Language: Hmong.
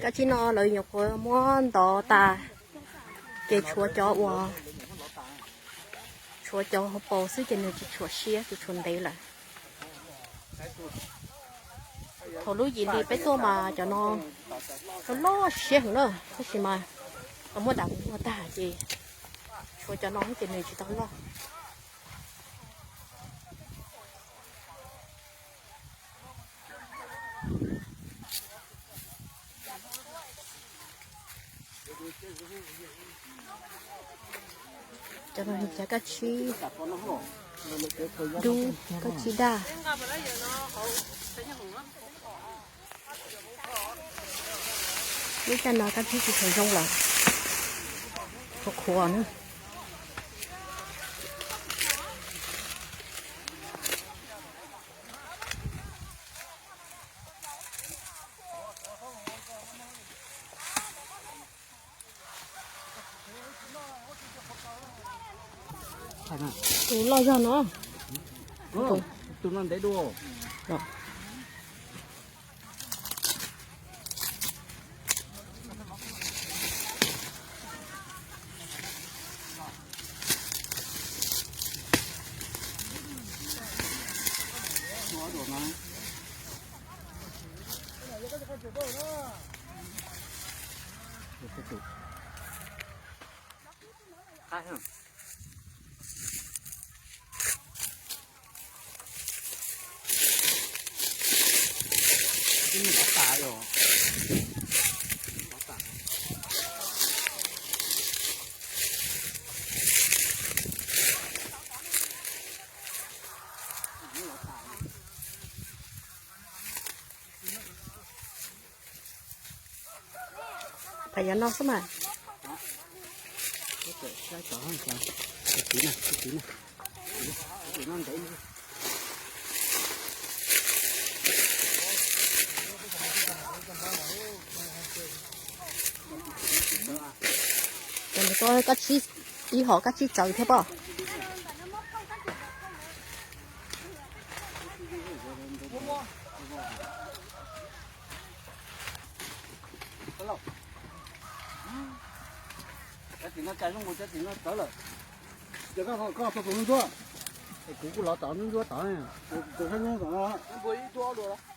Kab tsib no lawv nyuam qhuav muab ntov tas, ces tshuav cov uas, tshuav cov hauv paus xwb ces nws tsis tshuav siab, tsis tshuav ntev lawm. Thaum lub yim hli peb tuaj mas cov no loj siab heev na, tab sis mas tau muab dam mus muag tag ces tshuav cov no ces nws tsis tau loj. Cov no yog cov kab tsib dub, kab tsib daj. Lub caij no kab tsib tsis tshua zoo lawm, qhuav qhuav na. Tus loj zog no. Tus no ntev dua. Phais yov no xwb mas. Ces nws tau kab tsib, ib hom kab tsib txawv thiab pob. Cov tim no cas zoo nkaus cov tim no txawv lawm. Ces koj, koj tau tus ntsuab ntsuab, es kuv kuj lov tom ntsuab ntsuab tod, tus saib nyob tom no.